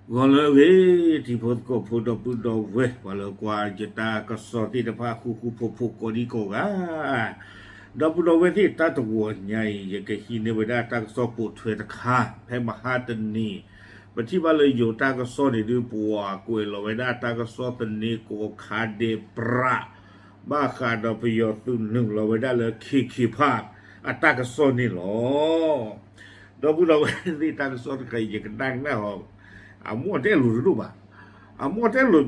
ဂီၤလၢအဂ့ၤ တံၤဖိသကိးဖိဒီပုၢ်ဒီဝဲၢ် ပှၤလၢကွၢ်ယတၢ်ကစီၣ်သ့ၣ်တဖၣ် ဃူဃူဖိးဖိး ကိးဒံကိးဂၤ, ဒီပုၢ်ဒီဝဲၢ်သ့ၣ် တၢ်တဂီၤညါအံၤ ယကဟံးန့ၢ်ဝဲဒၣ်တၢ်ကစီၣ်ပိာ်ထွဲတခါ ဖဲမဟါတနံၤ ပထံၣ်ဘၣ်လၢယိၤတၢ်ကစီၣ်န့ၣ်ဒုး ပှၤကွဲးလီၤဝဲဒၣ်တၢ်ကစီၣ်သန့ကိးခါဒဲးပြး ဘၣ်ဃးဒီးပယီၤသုးနုာ်လီၤဝဲဒၣ်လၢ ခ့ခ့ဖး အတၢ်ကစီၣ်န့ၣ်လီၤ. ဒီပုၢ်ဒီဝဲၢ်သ့ၣ် တၢ်ကစီၣ်တခါအံၤ ယကနၣ်ကနၣ်ဟီ, အမိၢ်တဲလိာ်တဒိၣ်ဘၣ်, အမိၢ်တဲလိာ်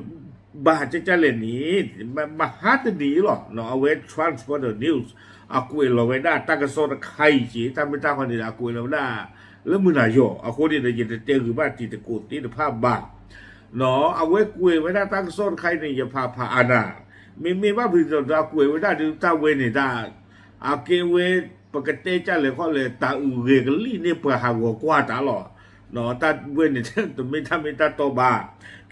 ဘၣ်ကကလဲၣ်န့ၣ် မဟါတနံၤအံၤလီၤ အဝဲ Transporter News အကွဲးလီၤဝဲဒၣ်တၢ်ကစီၣ်တခါအံၤက့ၤ တၢ်မ့ၢ်တၢ်ဃီန့ၣ်ဒီး အကွဲးလီၤဝဲဒၣ် လၢမုၢ်နၤယီၤ အဃိန့ၣ်ဒီး ယတတဲဂုာ်ဘၣ်တံၤသကိးသ့ၣ်တဖၣ်ဘၣ် အဝဲကွဲးဝဲဒၣ်တၢ်ကစီၣ်တခါအံၤန့ၣ် ယဖးဖးအါနၤ, မ့မ့ၢ်ဘၣ်ဖုးဒီး အကွဲးဝဲဒၣ်ဒုးတၢ်ဝဲန့ၣ်တၢ်, အကဲဝဲ ပကတဲကလဲၣ်ခီလဲၣ် တၢ်အုၣ်ဂဲၤကလံၣ်န့ၢ်ပှၤဟးဂီၤကွၢ်တၢ်လီၤ. တၢ်ဝဲန့ၣ် တမ့ၢ်တၢ်မ့ၢ်တၢ်တီဘၣ်.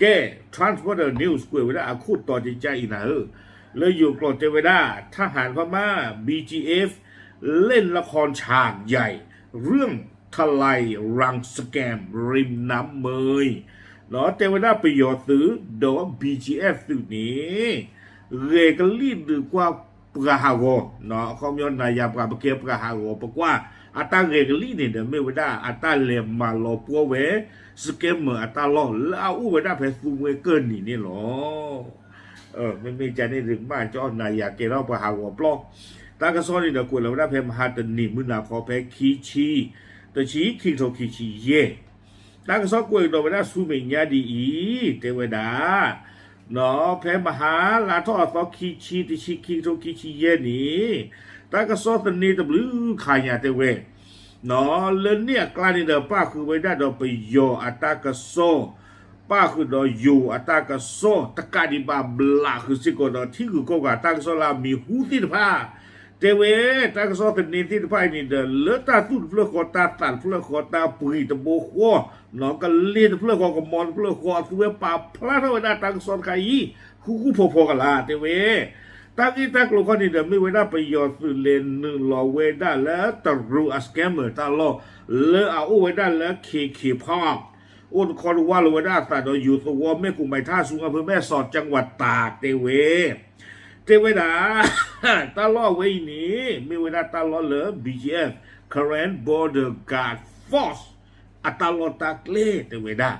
ကဲ Transporter News ကွဲးဝဲဒၣ်အခိၣ်တီကကအံၤနၤဧၢ, လၢယိၤကျိာ်တဲဝဲဒၣ် ทหารพม่า บีจีเอฟ เล่นละครฉากใหญ่ เรื่องทลายรังสแกมริมน้ำเมย တဲဝဲဒၣ်ပယီၤသုးဒီး ဘီကၠံအၣ်သုးန့ၣ် ဂဲၤကလံၣ်ဒုးကွၢ်ပှၤဟးဂီၤ, အခီပညီနၤယၤပှၤပကဲပှၤဟးဂီၤ ပကွၢ်အတၢ်ဂဲၤကလံၣ်န့ၣ်ဒီး မ့ၢ်ဝဲဒၣ်အတၢ်လဲၤမၤလီၤပှီၢ်ဝဲ scammer အတၢ်လီၢ်လၢအအိၣ်ဝဲဒၣ်ဖဲသူမှဲကၢၢ်နံၤန့ၣ်လီၤ. မ့မ့ၢ်ကန့ၣ်ဒုး မ့ၢ်ကၠီနၤယၤကဲထီၣ်ပှၤဟးဂီၤပျီ, တၢ်ကစီၣ်န့ၣ်ဒီး ကွဲးလီၤဝဲဒၣ်ဖဲမဟါတနံၤ မုၢ်နၤခီဖဲခံဆံ, တဆံ ခံကထိခံဆံယဲၢ်, တၢ်ကစီၣ်ကွဲးကဒီးဝဲဒၣ်ဆူမဲာ်ညါဒ်အံၤ တဲဝဲဒၣ် ဖဲမဟါလါထီၣ်အသီခံဆံ တဆံ ခံကထိခံဆံယဲၢ်န့ၣ် တၢ်ကစီၣ်သန့တဘျုးခါညါတဲဝဲ လၢန့ၣ်အကျါန့ၣ်ဒီး ပၣ်ဃုာ်ဝဲဒၣ်ဒီးပယီၤအတၢ်ကစီၣ်, ပၣ်ဃုာ်ဒီးယိၤအတၢ်ကစီၣ် တကးဒံးဘၣ်ဘျးဃုာ်စ့ၢ်ကီးဒီး ထံဂုၤကီၢ်ဂၤတၢ်ကစီၣ်လၢအမံၤဟူသ့ၣ်တဖၣ်, တဲဝဲ တၢ်ကစီၣ်သန့သ့ၣ်တဖၣ်အံၤန့ၣ်ဒီး လၢတၢ်သူၣ်တဖျၢၣ်ဃီ တၢ်သးတဖျၢၣ်ဃီ တၢ်ပှံၤတဘိဃီ ကလ့တဖျၢၣ်ဃီ ကမီၤတဖျၢၣ်ဃီ အသုဝဲပာ်ဖျါထီၣ်ဝဲဒၣ်တၢ်ကစီၣ်တခါအံၤ ဃူဃူဖိးဖိးကလာ် တဲဝဲ တၢ်ဂ့ၢ်တၢ်ကျိၤခီန့ၣ်ဒီး မ့ၢ်ဝဲဒၣ်ပယီၤသုးလဲၤနုာ်လီၤဝဲဒၣ်လၢတရူးအ scammer တၢ်လီၢ် လၢအအိၣ်ဝဲဒၣ်လၢ ခ့ခ့ဖး အိၣ်တခီတဝၢ်လီၤဝဲဒၣ်အသးဒီးယိၤသဝီ မဲၣ်ကူးမၤထါ ဆူမၤဖၢမဲၣ်စီး ကၠၣ်ဝးတၢ် တဲဝဲ တဲဝဲဒၣ် တၢ်လီၢ်အဝဲအံၤန့ၣ် မ့ၢ်ဝဲဒၣ်တၢ်လီၢ်လၢ ဘီကၠံအၣ် Karen Border Guard Force အတၢ်လီၢ်တၢ်ကျဲ တဲဝဲဒၣ်,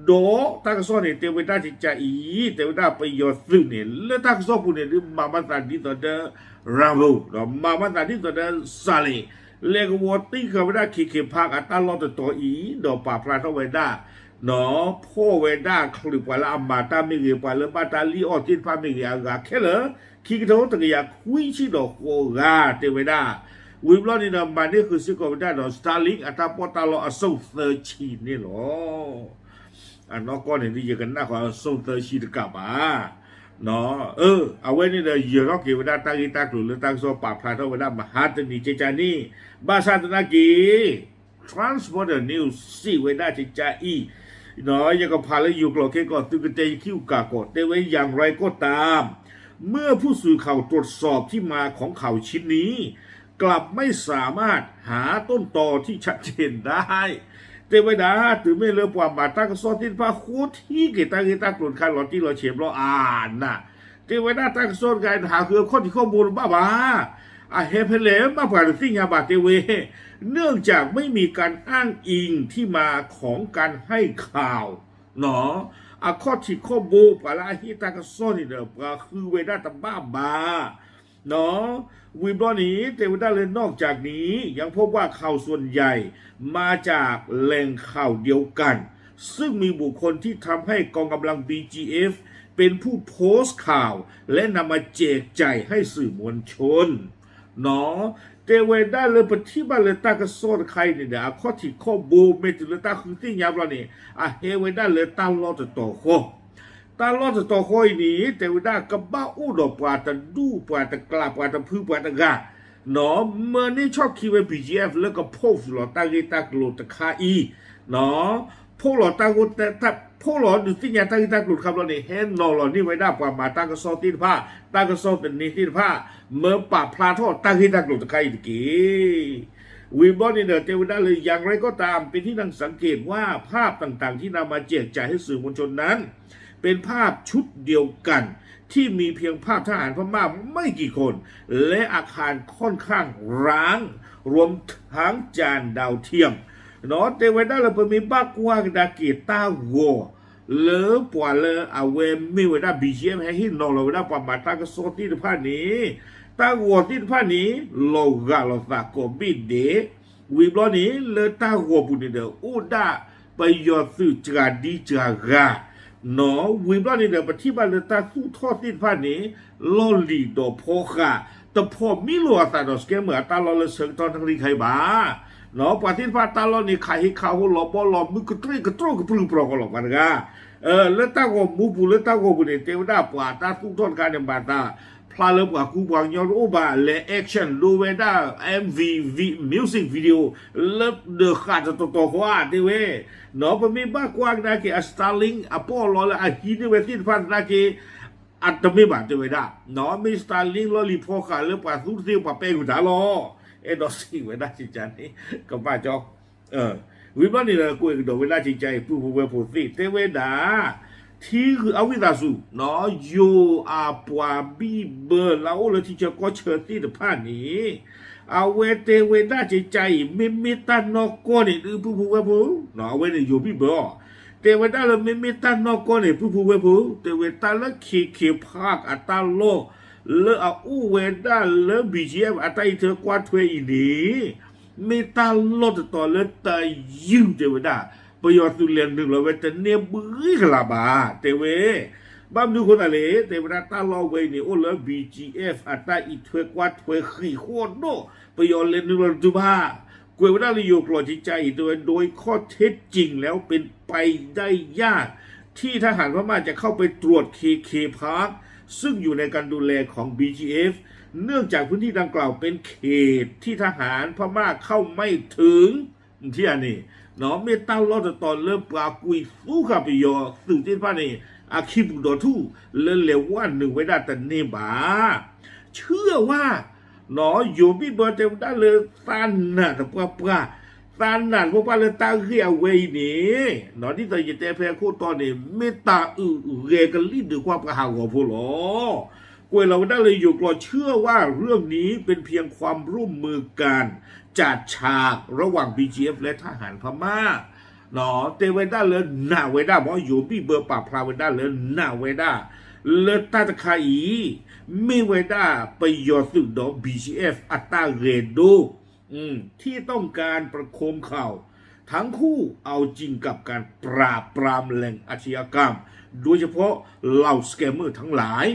ဒီးတၢ်ကစီၣ်န့ၣ် တဲဝဲဒၣ်ကကးအံၤ တဲဝဲဒၣ်ပယီၤသုးန့ၣ် လၢတၢ်ကစီၣ်ပူၤန့ၣ် ဒုးမၤမၤသးဒ်သိးဒီး rambo ဒီးမၤမၤသးဒ်သိးဒီး စၤလ့း လဲၤကဝီၤတံၢ်ဃာ်ဝဲဒၣ် ခ့ခ့ဖး အတၢ်လီၢ်တတီၤအံၤ ဒီးပာ်ဖျါထီၣ်ဝဲဒၣ် ဖီၣ်ဝဲဒၣ်ချုးပှၤလၢအမၤတၢ်မ့ၢ်ဂ့ၤ ပှၤလၢဘၣ်တၢ်လံၣ်အီၣ်သ့ၣ်တဖၣ်မ့ၢ်ဂ့ၤ အဂၤခဲလၢာ် ခံကထိတကယၤခွံဆံဒီးဃိးဂၤ တဲဝဲဒၣ်, ဝံၤဘျီန့ၣ်ဒီး မၤန့ၢ်ဃုာ်စ့ၢ်ကီးဝဲဒၣ်ဒီး Starlink အတၢ်ပီးတၢ်လီအစိၣ်သၢဆံန့ၣ်လီၤ. အနီၢ်ကီၢ်န့ၣ်ဒ်ယကနၣ်ဃီအစိၣ်သၢဆံတကးဘၣ် အဝဲန့ၣ်ဒီးယၢၤထီၣ်က့ၤဝဲဒၣ်တၢ်ဂ့ၢ်တၢ်ကျိၤလၢတၢ်ကစီၣ်ပာ်ဖျါထီၣ်ဝဲဒၣ်မဟါတနံၤကကးန့ၣ်, ဘၣ်ဆၣ်သနာ်က့ Transporter News စံးဝဲဒၣ်ကကးအံၤ, ယကဖးလၢယိၤကျိာ်ခဲကီး သုကတဲယခံအိၣ်ကးကီး တဲဝဲ อย่างไรก็ตาม เมื่อผู้สื่อข่าวตรวจสอบที่มาของข่าวชิ้นนี้ กลับไม่สามารถหาต้นตอที่ชัดเจนได้ တဲဝဲဒၣ် တုၤမ့ၢ်လၢပှၤမၤတၢ်ကစီၣ်သ့ၣ်တဖၣ် ဃိထံက့ၤတၢ်ဂ့ၢ်တၢ်ကျိၤတခါလီၤတံၢ်လီၤဆဲးဘျီအါနၤ, တဲဝဲဒၣ်တၢ်ကစီၣ်တခါ ဟးဃုအခီၣ်ထံးခီၣ်ဘိတဘၣ်ဘၣ်, အဟဲဖဲလဲၣ်မးပှၤတသ့ၣ်ညါဘၣ် တဲဝဲ เนื่องจากไม่มีการอ้างอิงที่มาของการให้ข่าว အခီၣ်ထံးခီၣ်ဘိ ပှၤလၢအဟ့ၣ်တၢ်ကစီၣ်န့ၣ်ဒီး ပှၤဃုဝဲဒၣ်တဘၣ်ဘၣ် ဝံၤဘျီန့ၣ် တဲဝဲဒၣ်လၢ นอกจากนี้ ยังพบว่าข่าวส่วนใหญ่มาจากแหล่งข่าวเดียวกัน ซึ่งมีบุคคลที่ทำให้กองกำลัง บีจีเอฟ เป็นผู้โพสต์ข่าว และนำมาแจกจ่ายให้สื่อมวลชน တဲဝဲဒၣ်လၢပထံၣ်ဘၣ်လၢတၢ်ကစီၣ်တခါအံၤန့ၣ်ဒီး အခီၣ်ထံးခီၣ်ဘိ မ့ၢ်တုၤလၢတၢ်ဃုသ့ၣ်ညါဘျီန့ၣ် အဟဲဝဲဒၣ်လၢတၢ်လီၢ်တတီၤဃီ တၢ်လီၢ်တတီၤဃီအံၤန့ၣ် တဲဝဲဒၣ်ကဘၣ်အိၣ်ဒီးပှၤတဒူၣ်ပှၤတကျးပှၤတဖုပှၤတဂၤ မၢန့ၢ်ဆီၣ်ခံဝဲ ဘီကၠံအၣ် လၢက post လီၤတၢ်ဂ့ၢ်တၢ်ကျိၤတခါအံၤ ဖီၣ်လီၤတၢ်ဂိၢ်တၢ် ဖီၣ်လီၤဒုးသ့ၣ်ညါတၢ်ဂ့ၢ်တၢ်ကျိၤတခါဘျီန့ၣ် ဟဲနီၤလီၤန့ၢ်ဝဲဒၣ်ပှၤမၤတၢ်ကစီၣ်သ့ၣ်တဖၣ် တၢ်ကစီၣ်သန့သ့ၣ်တဖၣ် မၢပာ်ဖျါထီၣ်တၢ်ဂ့ၢ်တၢ်ကျိၤတခါအံၤတက့ၢ်. ဝံၤဘျီန့ၣ်ဒီး တဲဝဲဒၣ်လၢ อย่างไรก็ตาม เป็นที่น่าสังเกตว่าภาพต่างๆที่นำมาแจกจ่ายให้สื่อมวลชนนั้น เป็นภาพชุดเดียวกัน ที่มีเพียงภาพทหารพม่าไม่กี่คน และอาคารค่อนข้างร้าง รวมทั้งจานดาวเทียม เนาะ တဲဝဲဒၣ်လၢ ပမ့ၢ်ဘၣ်ကွၢ်ကဒါက့ၤတၢ်ဂီၤ လၢပှၤလၢအဝဲမ့ၢ်ဝဲဒၣ် BGF ဟဲဟ့ၣ်နီၤလီၤဝဲဒၣ်ပှၤမၤတၢ်ကစီၣ်သ့ၣ်တဖၣ်န့ၣ် တၢ်ဂီၤသ့ၣ်တဖၣ်န့ၣ် လီၤဂာ်လိာ်သးကိးဘ့ၣ်ဒဲး ဝံၤဘျီန့ၣ် လၢတၢ်ဂီၤပူၤန့ၣ်ဒီး အိၣ်ဒၣ်ပယီၤသုးစှၤဒံစှၤဂၤ နီၣ် ဝံၤဘျီန့ၣ်ဒီး ပထံၣ်ဘၣ်လၢတၢ်သူၣ်ထီၣ်သ့ၣ်တဖၣ်န့ၣ် လီၢ်လံၤဒီးဖီဃး တဖိးမံလိာ်အသးဒီး scammer အတၢ်လီၢ်လၢဆၢကတီၢ်နၣ်ရံၣ်ခါအံၤဘၣ် နီၣ် ပှၤသ့ၣ်တဖၣ်တၢ်လီၢ်န့ၣ် ခးဟ့ခးဟိ လီၤဘီလီၤမုၢ်ကတြ့ၣ်ကတြိၣ်ကပြုၢ်ကပြီၤကီးလီၤပှၤတဂၤ လၢတၢ်ဂီၤမူပူၤ လၢတၢ်ဂီၤပူၤန့ၣ် တဲဝဲဒၣ်ပှၤတၢ်သူၣ်ထီၣ်တခါန့ၣ် မၤသးဖျါလၢပှၤကူပှၤကညီတအိၣ်ဘၣ် လဲၤ action ဒိဝဲဒၣ် MV music video လၢဒၢးဃာ်တတီၤတီၤဃီဧါ တဲဝဲ နီၣ် ပမ့ၢ်ဘၣ်ကွၢ်ကဒါက့ၤအ Starlink အပီၣ်အလီလၢအဟံးန့ၢ်ဝဲသ့ၣ်တဖၣ်သနာ်က့ အတမ့ၢ်ဘၣ် တဲဝဲဒၣ် နီၣ် မ့ၢ် Starlink လီၢ်လံၤဖီဃာ်လၢပှၤသူတသ့ပှၤပဲာ်ကွံာ်တၢ်လီၤ အဲၣ်ဒိးစံးဝဲဒၣ်ကကန့ၣ် ကဘၣ်ကၠီ ဝံၤဘျီန့ၣ်ဒီး ကွဲးကဒီးဝဲဒၣ်ကကအံၤ ပုၢ်ဖိဝဲၢ်ဖိသ့ၣ် တဲဝဲဒၣ် ထံဂုၤအဝံသးစူၤ နီၣ် ယိၤအပှၤဘံၣ်ဘၢလၢအအိၣ်လၢထံဆၢကီၢ်ဆၢသ့ၣ်တဖၣ်န့ၣ် အဝဲတဲဝဲဒၣ်ကကအံၤ မ့မ့ၢ်တၢ်နီၢ်ကီၢ်န့ၣ် ဒုးပုၢ်ဖိဝဲၢ်ဖိ နီၣ် အဝဲန့ၣ်ယိၤဘံၣ်ဘၢအီၤ တဲဝဲဒၣ်လၢမ့မ့ၢ်တၢ်နီၢ်ကီၢ်န့ၣ် ပုၢ်ဖိဝဲၢ်ဖိ တဲဝဲတၢ်လၢ KK Park အတၢ်လီၢ် လၢအအိၣ်ဝဲဒၣ်လၢ BGF အတၢ်အံးထွဲကွၢ်ထွဲအံၤန့ၣ် မ့ၢ်တၢ်လီၢ်တတီၤလၢတယုၢ်တဲဝဲဒၣ် ပယီၤသုးလဲၤနုာ်လီၤဝဲတန့ၢ်ဘှံးကလးဘၣ် တဲဝဲ ဘၣ်မနုၤအဃိသတးလဲၣ် တဲဝဲဒၣ်တၢ်လီၢ်ဝဲအံၤန့ၣ် အိၣ်လၢ BGF အတၢ်အံးထွဲကွၢ်ထွဲဃံးဃီၣ်ဒိၣ် ပယီၤလဲၤနုာ်လီၤတတုၤဘၣ် ကွဲးဝဲဒၣ်လၢယိၤကျိာ်ကကအံၤ တဲဝဲ โดยข้อเท็จจริงแล้วเป็นไปได้ยาก ที่ทหารพม่าจะเข้าไปตรวจ เคเค Park ซึ่งอยู่ในการดูแลของ บีจีเอฟ เนื่องจากพื้นที่ดังกล่าวเป็นเขตที่ทหารพม่าเข้าไม่ถึง ထံၣ်ဧါန့ၣ် မ့ၢ်တၢ်လီၢ်တတီၤလၢပှၤကွံာ်သူဃာ်ပယီၤသုးသ့ၣ်တဖၣ်န့ၣ် အခံပူၤဒီးထူၣ်လၢလဲၤဝဲနုာ်ဝဲဒၣ်တန့ၢ်ဘၣ် ဆၢဝါ နီၣ် ယိၤဘံၣ်ဘၢတဲဝဲဒၣ်လၢ သးနာ်တပှၢ်ပှၢ် သးနာ်တပှၢ်ပှၢ်လၢတၢ်ဂ့ၢ်အဝဲအံၤန့ၣ် နီၣ် ဒ်သိးယတဲဖဲအခိၣ်တီန့ၣ် မ့ၢ်တၢ်အုၣ်ဂဲၤကလံၣ်ဒုးကွၢ်ပှၤဟးဂီၤဖိလီၤ ကွဲးလီၤဝဲဒၣ်လၢယိၤကျိာ်ဆၢဝါ เรื่องนี้เป็นเพียงความร่วมมือกันจัดฉากระหว่าง บีจีเอฟ และทหารพม่า တဲဝဲဒၣ်လၢနာ်ဝဲဒၣ် မ်ယိၤဘံၣ်ဘၢပာ်ဖျါဝဲဒၣ်လၢနာ်ဝဲဒၣ် လၢတၢ်တခါအံၤ မ့ၢ်ဝဲဒၣ်ပယီၤသုးဒီး BGF အတၢ်ဂဲၤဒိ ที่ต้องการประโคมข่าว ทั้งคู่เอาจริงกับการปราบปรามแหล่งอาชญากรรม โดยเฉพาะเหล่า scammer ทั้งหลาย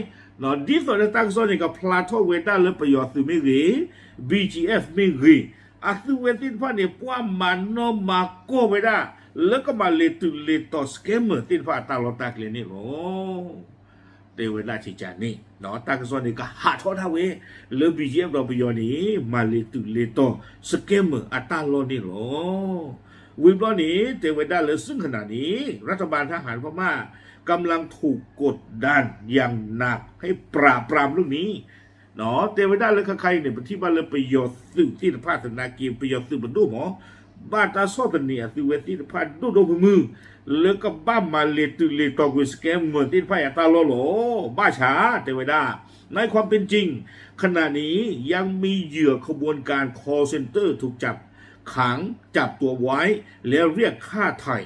ဒ်သိးလၢတၢ်ကစီၣ်န့ၣ် ကဖျါထီၣ်ဝဲဒၣ်လၢပယီၤသုးမ့ၢ်ဂ့ၤ BGF မ့ၢ်ဂ့ၤ အသုးဝဲသ့ၣ်တဖၣ်န့ၣ် ပှၤမၤနီၣ်မၤကီၢ်ဝဲဒၣ် လၢကမၤလဲၤတုၤလဲၤတီၤ scammer သ့ၣ်တဖၣ်အတၢ်လီၢ်တၢ်ကျဲန့ၣ်လီၤ တဲဝဲဒၣ်ကကန့ၣ် တၢ်ကစီၣ်န့ၣ် ကဟးထီၣ်ဒၣ်ဝဲ လၢ BGF ဒီးပယီၤန့ၣ် မၤလဲၤတုၤလဲၤတီၤ scammer အတၢ်လီၢ်န့ၣ်လီၤ ဝံၤဘျီန့ၣ် တဲဝဲဒၣ်လၢ ซึ่งขณะนี้รัฐบาลทหารพม่ากำลังถูกกดดันอย่างหนักให้ปราบปรามเรื่องนี้ တဲဝဲဒၣ်လၢခဲခါအံၤန့ၣ် ပထံၣ်ဘၣ်လၢပယီၤသုးသ့ၣ်တဖၣ်သနာ်က့ ပယီၤသုးပဒိၣ်မး ဘၣ်တၢ်ဆီၣ်သနံးအသုးဝဲသ့ၣ်တဖၣ်ဒိၣ်ဒိၣ်မုၢ်မုၢ် လၢကဘၣ်မၤလဲၤတုၤလဲၤတီၤကွံာ် scammer သ့ၣ်တဖၣ်အတၢ်လီၢ်လီၤ ဘၣ်ဆၣ် တဲဝဲဒၣ် ในความเป็นจริง ขณะนี้ยังมีเหยื่อขบวนการ call center ถูกจับขัง จับตัวไว้ และเรียกค่าไถ่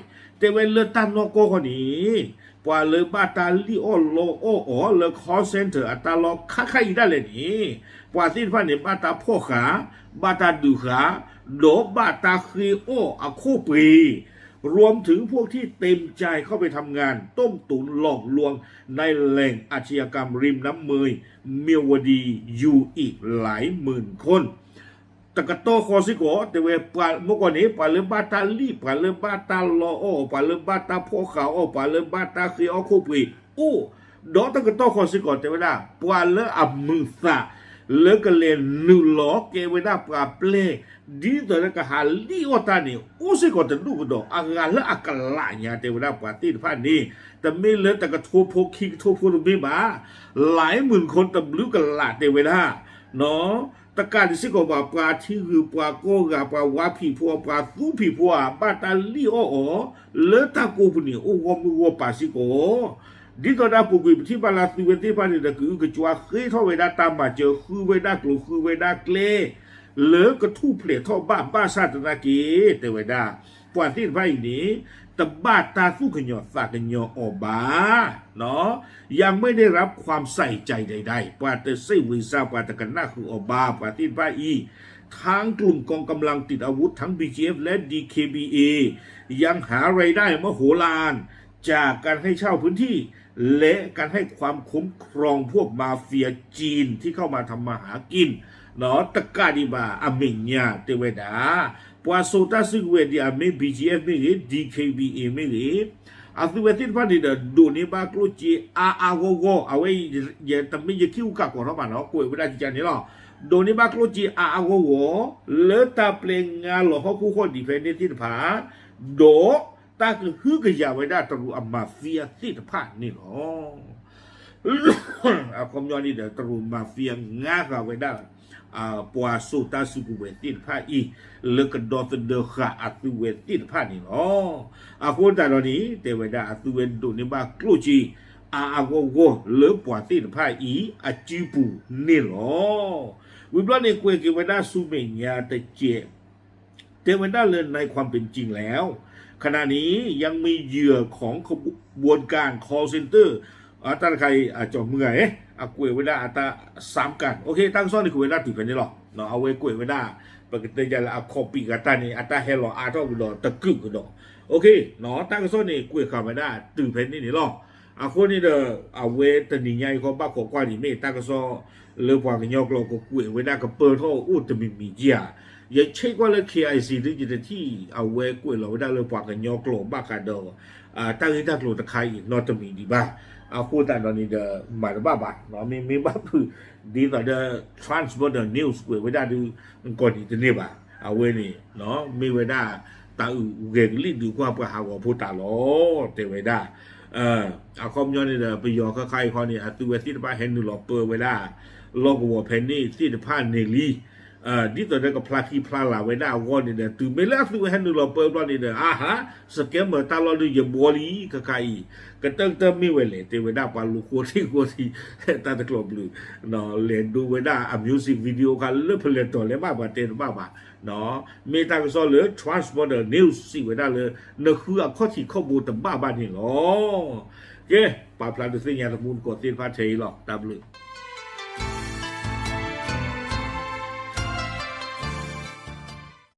တဲဝဲလၢတၢ်နီၢ်ကီၢ်ဃီန့ၣ် ပှၤလၢဘၣ်တၢ်လံၣ်အီၣ်လီအီၣ်အီၤလၢ call center အတၢ်လီၢ်ခါခါအံၤဒၣ်လဲာ်န့ၣ် ပှၤသ့ၣ်တဖၣ်န့ၣ် ဘၣ်တၢ်ဖီၣ်ဃာ် ဘၣ်တၢ်ဒုးဃာ် ဒီးဘၣ်တၢ်ဃ့အီၣ်အခိၣ်ပှ့ၤ รวมถึงพวกที่เต็มใจเข้าไปทำงานต้มตุ๋นหลอกลวงในแหล่งอาชญากรรมริมน้ำเมยเมียวดีอยู่อีกหลายหมื่นคน တကတီၢ်ဃီစ့ၢ်ကီး တဲဝဲ ပှၤမ့ၢ်ကွၢ်န့ၣ် ပှၤလၢဘၣ်တၢ်လံၣ် ပှၤလၢဘၣ်တၢ်လီအီၣ် ပှၤလၢဘၣ်တၢ်ဖီၣ်ဃာ်အီၣ် ပှၤလၢဘၣ်တၢ်ဃ့အီၣ်ခိၣ်ပှ့ၤအိၣ် ဒီးတကတီၢ်ဃီစ့ၢ်ကီး တဲဝဲဒၣ် ပှၤလၢအမုာ်သး လၢကလဲၤနုာ်လီၤကဲဝဲဒၣ်ပှၤပျဲၢ် ဒ်သိးလၢကဟးလံၣ်အီၣ်တၢ်န့ၣ် အိၣ်စ့ၢ်ကီးတဒူၣ်ကဒီး အဂၤလၢအကလးညါ တဲဝဲဒၣ်ပှၤသ့ၣ်တဖၣ်န့ၣ် တမ့ၢ်လၢတကထိဖိခံကထိဖိတမ့ၢ်ဘၣ် လၢမုၢ်ခိၣ်တဘျုးကလး တဲဝဲဒၣ် နီၣ် တကးဒံးစ့ၢ်ကီးဘၣ် ပှၤထံဂုၤပှၤကီၢ်ဂၤ ပှၤဝါဖံးဖိ ပှၤသူဖံးဖိဧါ ဘၣ်တၢ်လံၣ်အီၣ်အီၤ လၢတၢ်ကိးပူၤန့ၣ် အိၣ်ဂီၢ်မုၢ်ဂီၢ်ပၤစ့ၢ်ကီး ဒ်သိးဒၣ်ပူၤကွံာ်ပထံၣ်ဘၣ်လၢသုဝဲသ့ၣ်တဖၣ်န့ၣ်ဒီး ကအုကကွၢ်ဃ့ထီၣ်ဝဲဒၣ်တၢ်မၤစၢၤ ဃုဝဲဒၣ်ကျိၤ ဃုဝဲဒၣ်ကျဲ လၢကထူၣ်ဖျဲးထီၣ်ဘၣ် ဘၣ်ဆၣ်သနာ်က့ တဲဝဲဒၣ် ပှၤသ့ၣ်တဖၣ်အံၤန့ၣ် တဘၣ်တၢ်သူၣ်ကညီၤသးကညီၤအီၤဘၣ် ยังไม่ได้รับความใส่ใจใดๆ ပှၤတစိတ်ဝင်စား ပှၤတကနၣ်ဃုာ်အီၤဘၣ် ပှၤသ့ၣ်တဖၣ်အံၤ ทั้งกลุ่มกองกำลังติดอาวุธ ทั้ง บีจีเอฟ และ ดีเคบีเอ ยังหารายได้มโหฬารจากการให้เช่าพื้นที่ และการให้ความคุ้มครองพวกมาเฟียจีนที่เข้ามาทำมาหากิน တကးဒံးဘၣ် အမဲာ်ညါတဲဝဲဒၣ် ပှၤစိာ်တၢ်စုကဝဲၤဒ်အမ့ၢ် BGF မ့ၢ်ဂ့ၤ DKBA မ့ၢ်ဂ့ၤ အသုဝဲသ့ၣ်တဖၣ်န့ၣ်ဒီး ဒိးန့ၢ်ဘၣ်ကျိၣ်စ့အါအါဂီၢ်ဂီၢ် အဝဲ တမ့ၢ်ယခံအိၣ်ကးကီးထီၣ်ဘၣ်နီၤ ကွဲးဝဲဒၣ်ကကန့ၣ်လီၤ. ဒိးန့ၢ်ဘၣ်ကျိၣ်စ့အါအါဂီၢ်ဂီၢ် လၢတၢ်ပျဲငါလီၤဟီၣ်ခိၣ်ဟီၣ်ဒံးဖဲန့ၣ်သ့ၣ်တဖၣ် ဒီးတၢ်ကဟုကယာ်ဝဲဒၣ်တရူးအ mafia သ့ၣ်တဖၣ်န့ၣ်လီၤ. အခီပညီန့ၣ်ဒီး တရူး mafia ငါဃာ်ဝဲဒၣ် ပှၤစိာ်တၢ်စုကဝဲၤသ့ၣ်တဖၣ်အံၤ လၢကဒီသဒၢဃာ်အသုဝဲသ့ၣ်တဖၣ်န့ၣ်လီၤ. အဃိသတးဒီးန့ၣ် တဲဝဲဒၣ်အသုဝဲဒိးန့ၢ်ဘၣ်ကျိၣ်စ့ အါအါဂီၢ်ဂီၢ်လၢပှၤသ့ၣ်တဖၣ်အံၤ အစုပူၤန့ၣ်လီၤ. ဝံၤဘျီန့ၣ် ကွဲးက့ၤဝဲဒၣ်ဆူမဲာ်ညါတစဲး တဲဝဲဒၣ်လၢ ในความเป็นจริงแล้ว ขณะนี้ยังมีเหยื่อของขบวนการ call center တၢ်တခါအံၤ အကၠီမုၢ်ဂၤ အကွဲးဝဲဒၣ်အတၢ် စမ်းကၣ် တၢ်ကစီၣ်န့ၣ်ကွဲးဝဲဒၣ်တုၤဖဲန့ၣ်လီၤ. အဝဲကွဲးဝဲဒၣ် ပကတဲယၤလၢအ copy ဂၤတၢ်န့ၣ် အတၢ်ဟဲလီၤအါထီၣ်ကဒီးတကုာ်ကဒီး တၢ်ကစီၣ်န့ၣ်ကွဲးဃာ်ဝဲဒၣ်တုၤဖဲန့ၣ်န့ၣ်လီၤ. အဃိန့ၣ်ဒီး အဝဲတနံၤညါအံၤဃီဘၣ်ခိးကွၢ်န့ၣ် မ့ၢ်တၢ်ကစီၣ်လၢပှၤကညီကျိာ် ကကွဲးဝဲဒၣ်ကပၢၢ်ထီၣ်အိၣ်တမံၤမံၤဧါ. ယဆ့ၣ်ကွၢ်လၢ KIC ဒ်ယတထံၣ် အဝဲကွဲးလီၤဝဲဒၣ်လၢပှၤကညီကျိာ်ဘၣ်ဃးဒီး တၢ်ဂ့ၢ်တၢ်ကျိၤတခါအံၤနီတမံၤဒံးဘၣ်. အဃိသတးဒီးန့ၣ်ဒီး မၤတဘၣ်ဘၣ် မ့မ့ၢ်ဘၣ်ဖုး ဒ်သိးဒီး Transborder News ကွဲးဝဲဒၣ်ဒုး ကီၢ်နံၤတန့ၢ်ဘၣ်. အဝဲန့ၣ် မ့ၢ်ဝဲဒၣ် တၢ်အုၣ်ဂဲၤကလံၣ်ဒုးကွၢ်ပှၤဟးဂီၤဖိတၢ်လီၤ တဲဝဲဒၣ် အခီပညီန့ၣ်ဒီး ပယီၤခါခါအံၤခီန့ၣ် အသုဝဲသ့ၣ်တဖၣ်ဟဲနုာ်လီၤပၢဝဲဒၣ် လီၢ်ကဝီၤဖဲန့ၣ်သ့ၣ်တဖၣ်န့ၣ်လံ. ဒ်သိးဒီးကဖျါခံဖျါလၤဝဲဒၣ်အဂီၢ်န့ၣ်ဒီး တုၤမ့ၢ်လၢအသုဝဲဟဲနုာ်လီၤပၢဘျီန့ၣ်ဒီး အါဟး scammer တၢ်လီၢ်ဒုးယဘှီလံ ခါခါအံၤ ကတၢၢ်ကတၢၢ်မ့ၢ်ဝဲလဲၣ် တဲဝဲဒၣ်ပှၤလူၤဃိထံဃိထံ တၢ်တကျိၤဘျုး လဲၤဒိဝဲဒၣ်အ music video ခါလၢဖဲလဲၣ်တီၤလဲၣ်ဘၣ် ပှၤတဲတဘၣ်ဘၣ် မ့ၢ်တၢ်ကစီၣ်လၢ Transborder News စံးဝဲဒၣ်လၢ နဃုအခီၣ်ထံးခီၣ်ဘိတဘၣ်ဘၣ်န့ၣ်လီၤ. ကဲ ပာ်ဖျါဒုးသ့ၣ်ညါတမူတကိးသ့ၣ်တဖၣ်ထဲအံၤလီၤ. တၢ်ဘျုး